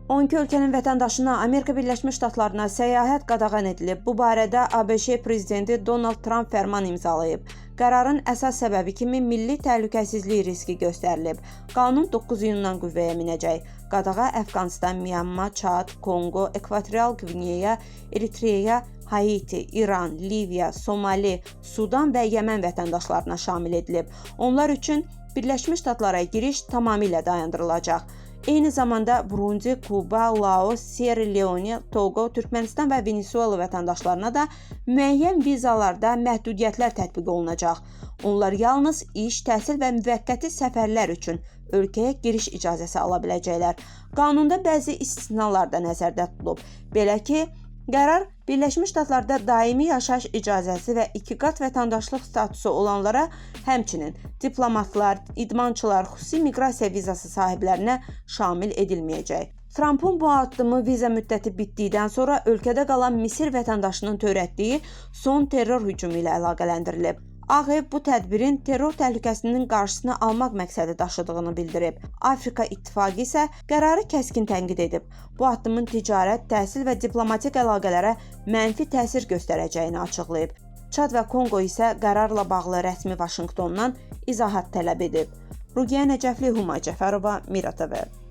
12 ölkənin vətəndaşına Amerika Birləşmiş Ştatlarına səyahət qadağan edilib. Bu barədə ABŞ prezidenti Donald Tramp fərman imzalayıb. Qərarın əsas səbəbi kimi milli təhlükəsizlik riski göstərilib. Qanun 9 iyundan qüvvəyə minəcək. Qadağa Əfqanıstan, Myanma, Çad, Konqo, Ekvatorial Qvineya, Eritreya, Haiti, İran, Liviya, Somali, Sudan və Yəmən vətəndaşlarına şamil edilib. Onlar üçün Birləşmiş Ştatlara giriş tamamilə dayandırılacaq. Eyni zamanda Burundi, Kuba, Laos, Sierra Leone, Togo, Türkmənistan və Venesuela vətəndaşlarına da müəyyən vizalarda məhdudiyyətlər tətbiq olunacaq. Onlar yalnız iş, təhsil və müvəqqəti səfərlər üçün ölkəyə giriş icazəsi ala biləcəklər. Qanunda bəzi istisnalar da nəzərdə tutulub. Belə ki, qərar Birləşmiş Ştatlarda daimi yaşayış icazəsi və ikiqat vətəndaşlıq statusu olanlara, həmçinin diplomatlar, idmançılar, xüsusi miqrasiya vizası sahiblərinə şamil edilməyəcək. Trampın bu addımı viza müddəti bitdikdən sonra ölkədə qalan Misir vətəndaşının törətdiyi son terror hücumu ilə əlaqələndirilib. Ağ Ev bu tədbirin terror təhlükəsinin qarşısını almaq məqsədi daşıdığını bildirib. Afrika İttifaqı isə qərarı kəskin tənqid edib. Bu addımın ticarət, təhsil və diplomatik əlaqələrə mənfi təsir göstərəcəyini açıqlayıb. Çad və Konqo isə qərarla bağlı rəsmi Vaşinqtondan izahat tələb edib. Ruqiyyə Nəcəfli, Humay Cəfərova, Mira TV.